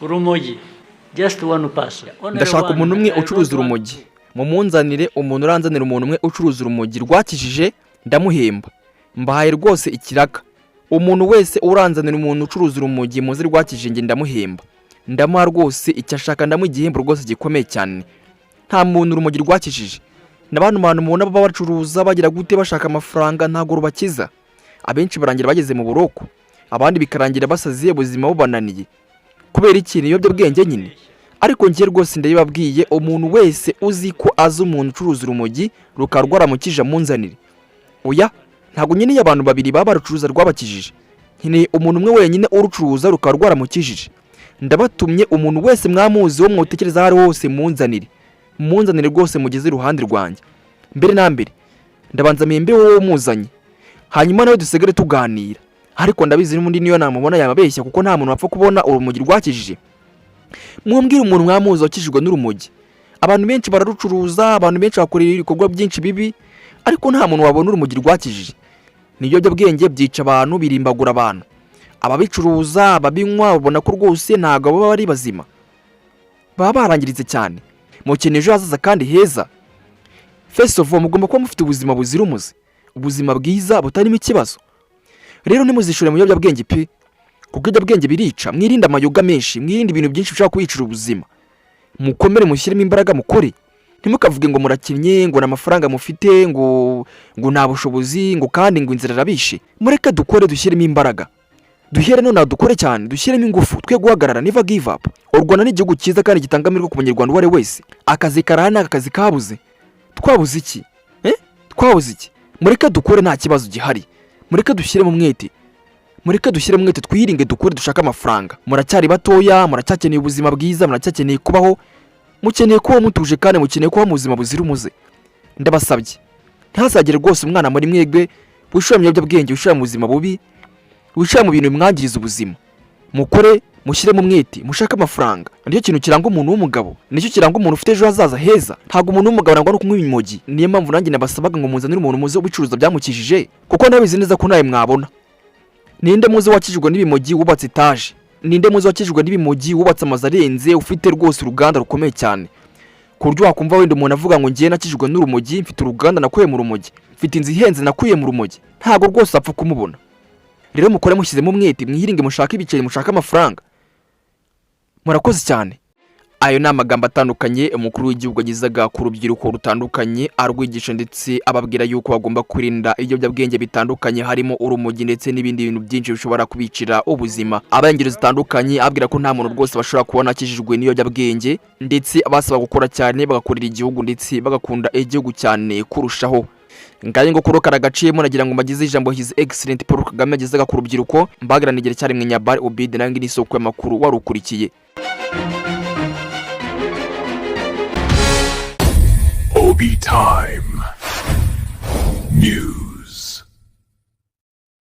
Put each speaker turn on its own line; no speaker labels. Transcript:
Urumogi. Just one person. Only
Ndashaka
one.
umuntu umwe
I don't
ucuruza
want
urumogi. Mumunzanire umuntu, uranzanira umuntu umwe ucuruza urumogi rwakijije, ndamuhemba. Mbahaye rwose ikiraka. Umuntu wese uranzanira umuntu ucuruza urumogi muzi rwakijije, njye ndamuhemba, ndamuha rwose icyo ashaka, ndamuha igihembo rwose gikomeye cyane. Nta muntu urumogi rwakijije. Na bano bantu mubona baba bacuruza, bagira gute, bashaka amafaranga, ntabwo rubakiza. Abenshi barangira bageze mu buroko, abandi bikarangira basaziye, ubuzima bubananiye. Kubera ikintu ibiyobyabwenge nyine. Ariko njye rwose ndabibabwiye, umuntu wese uzi ko azi umuntu ucuruza urumogi rukaba rwaramukije, amunzanire. Oya, ntabwo nkeneye abantu babiri baba barucuruza rwabakijije, nkeneye umuntu umwe wenyine urucuruza rukaba rwaramukijije. Ndabatumye, umuntu wese mwamuzi wo mwotekereza aho ari hose, munzanire, munzanire rwose mugeze iruhande rwanjye. Mbere na mbere ndabanza mpembe wowe umuzanye, hanyuma nawe dusigare tuganira. Ariko ndabizi n'ubundi niyo namubona yababeshya, kuko nta muntu wapfa kubona urumogi rwakijije. Mumbwire umuntu mwamuzi wakijijwe n'urumogi. Abantu benshi bararucuruza, abantu benshi bakorera ibikorwa byinshi bibi, ariko nta muntu wabona urumogi rwakijije. Ni ibiyobyabwenge byica abantu, birimbagura abantu. Ababicuruza, ababinywa, ubona ko rwose ntabwo baba ari bazima, baba barangiritse cyane. Mukeneye ejo hazaza kandi heza. First of all, mugomba kuba mufite ubuzima buzira umuze, ubuzima bwiza butarimo ikibazo. Rero ntimuzishore mu biyobyabwenge pe, kuko ibiyobyabwenge birica. Mwirinde amayoga menshi, mwirinde ibintu byinshi bishobora kubicira ubuzima. Mukomere, mushyiremo imbaraga, mukore. Ntimukavuge ngo murakinnye, ngo nta mafaranga mufite, ngo nta bushobozi, ngo kandi ngo inzira irabishe. Mureke dukore, dushyiremo imbaraga, duhere none dukore cyane, dushyiremo ingufu, twe guhagarara. Never give up. U Rwanda ni igihugu cyiza kandi gitanga amahirwe ku Munyarwanda uwo ari we wese. Akazi karahari, nta akazi kabuze. Twabuze iki? Eh? Twabuze iki? Mureke dukore, nta kibazo gihari. Mureke dushyiremo umwete, mureke dushyiremo umwete, twiringe, dukore, dushake amafaranga. Muracyari batoya, muracyakeneye ubuzima bwiza, muracyakeneye kubaho, mukeneye kubaho mutuje kandi mukeneye kubaho mu buzima buzira umuze. Ndabasabye, ntihazagire rwose umwana muri mwebwe wishora mu biyobyabwenge, wishora mu buzima bubi, wishora mu bintu bimwangiriza ubuzima. Mukore, mushyiremo umwete, mushake amafaranga. Nicyo kintu kiranga umuntu w'umugabo, nicyo kiranga umuntu ufite ejo hazaza heza. Ntabwo umuntu w'umugabo arangwa no kunywa ibimogi. Niyo mpamvu nanjye nabasabaga ngo muzanire umuntu muzi ubicuruza byamukijije, kuko ndabizi neza ko nawe mwabona. Ninde muzi wakijijwe n'ibimogi wubatse etaje? Ninde muzi wakijijwe n'ibimogi wubatse amazu arenze, ufite rwose uruganda rukomeye cyane, ku buryo wakumva wenda umuntu avuga ngo: "Ngiye nakijijwe n'urumogi, mfite uruganda nakuye mu rumogi, mfite inzu ihenze nakuye mu rumogi"? Ntabwo rwose wapfa kumubona. Rero mukore mushyizemo umwete, mwihiringe, mushake ibiceri, mushake amafaranga. Murakoze cyane. Ayo ni amagambo atandukanye umukuru w'igihugu agezaga ku rubyiruko rutandukanye, arwigisha ndetse ababwira yuko bagomba kwirinda ibiyobyabwenge bitandukanye, harimo urumogi ndetse n'ibindi bintu byinshi bishobora kubicira ubuzima. Abaha ingero zitandukanye, ababwira ko nta muntu rwose bashobora kubona akijijwe n'ibiyobyabwenge, ndetse abasaba gukora cyane, bagakorera igihugu ndetse bagakunda igihugu cyane kurushaho. Ngayo ngo kurokara agaciyemo, nagira ngo mbagize ijambo His Excellent Paul Kagame agezaga ku rubyiruko. Mbagarana igihe cyaremwe Nyabari Obide, nawe ngi n'isoko y'amakuru wari ukurikiye.
Obi Time News.